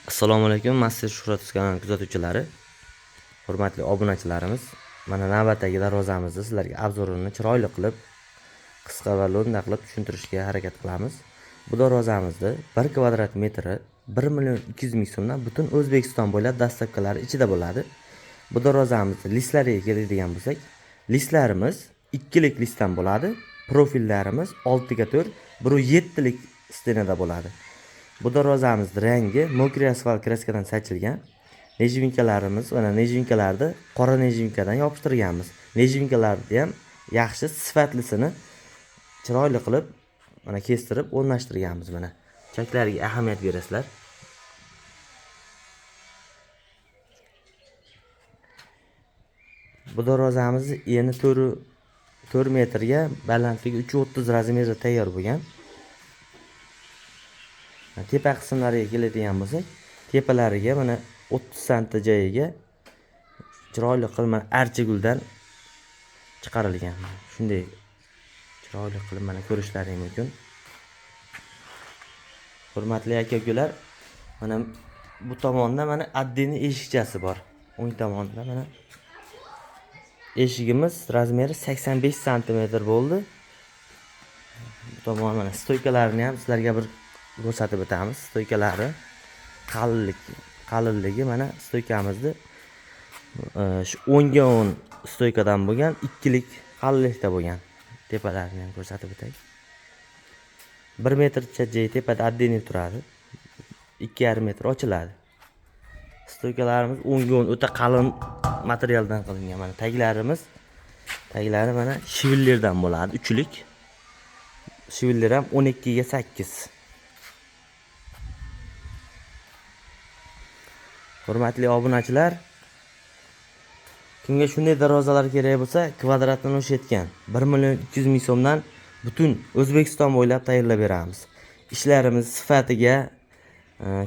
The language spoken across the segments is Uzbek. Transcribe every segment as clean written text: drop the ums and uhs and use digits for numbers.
Assalomu alaykum, Master Shuhrat kanali kuzatuvchilari, hurmatli obunachilarimiz. Mana navbatdagi darvozamizni sizlarga obzorini chiroyli qilib, qisqa va lo'nda qilib tushuntirishga harakat qilamiz. Bu darvozamizni 1 kvadrat metri 1 million 200 ming so'mdan butun O'zbekiston bo'ylab dastavkalari ichida bo'ladi. Bu darvozamizni listlariga keladigan bo'lsak, listlarimiz 2lik listdan bo'ladi. Profillarimiz 6 ga 4, 1.7 lik stenada bo'ladi. Bu darvozamiz rangi mokriy asfalt kraskadan sachilgan. Nejvinkalarimiz, mana nejvinkalarni qora nejvinkadan yopishtirganmiz. Nejvinkalarni ham yaxshi sifatlisini chiroyli qilib mana kestirib o'rnashtirganmiz mana. Chaklariga ahamiyat berasizlar. Bu darvozamiz eni 4 metrga, balandligi 3.30 razmerda tayyor bo'lgan. Tepa qismlariga keladigan bo'lsak, tepalariga mana 30 santi joyiga chiroyli qilib mana archa guldan chiqarilgan. Shunday chiroyli qilib mana ko'rishlaring mumkin. Hurmatli aka-ukalar, mana bu tomonda mana addini eshikchasi bor. O'ng tomonda mana eshigimiz razmeri 85 santimetr bo'ldi. Bu tomon mana stoykalarini ham sizlarga bir ko'rsatib o'tamiz. Stoykalari qalinligi mana stoykamizni, shu 10 ga 10 stoykadan bo'lgan, 2lik qalinlikda bo'lgan. Tepalarini ham ko'rsatib o'tay. 1 metrcha joy tepada addini turadi. 2,5 metr ochiladi. Stoykalarimiz 10 ga 10 o'ta qalin materialdan qilingan. Mana taglari mana shivillerdan bo'ladi, 3lik. Shivillar ham 12 ga 8. Hurmatli obunachilar, kimga shunday darvozalar kerak bo'lsa, kvadratini o'xshatgan 1 million 200 ming so'mdan butun O'zbekiston bo'ylab tayyorlab beramiz. Ishlarimiz sifatiga,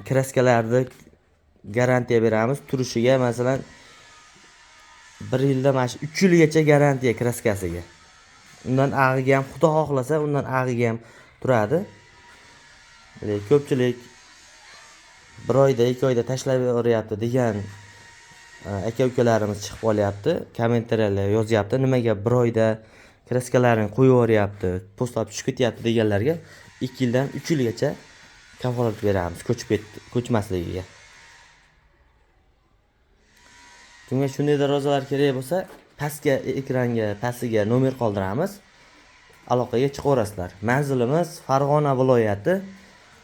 kraskalarni garantiya beramiz. Turishiga masalan 1 yilda mana shu 3 yilgacha garantiya kraskasiga. Undan ag'iga ham, xudo xohlasa, undan ag'iga ham turadi. Lekin ko'pchilik 1 oyda, 2 oyda tashlab yuboryapti degan, aka-ukalarimiz chiqib qolyapti, kommentariyalar yozyapti. Nimaga 1 oyda kraskalarini qo'yib yuboryapti, postlab tushib ketyapti deganlarga 2 yildan 3 yilgacha kafolat beramiz ko'chmasligiga. Kimga shunday darvozalar kerak bo'lsa, pastga ekranga, pastiga nomer qoldiramiz. Aloqaga chiqaverasizlar. Manzilimiz Farg'ona viloyati,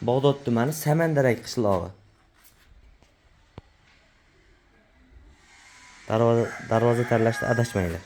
Bag'dod tumani, Samandarak qishlog'i. Darvoza tanlashda adashmanglar.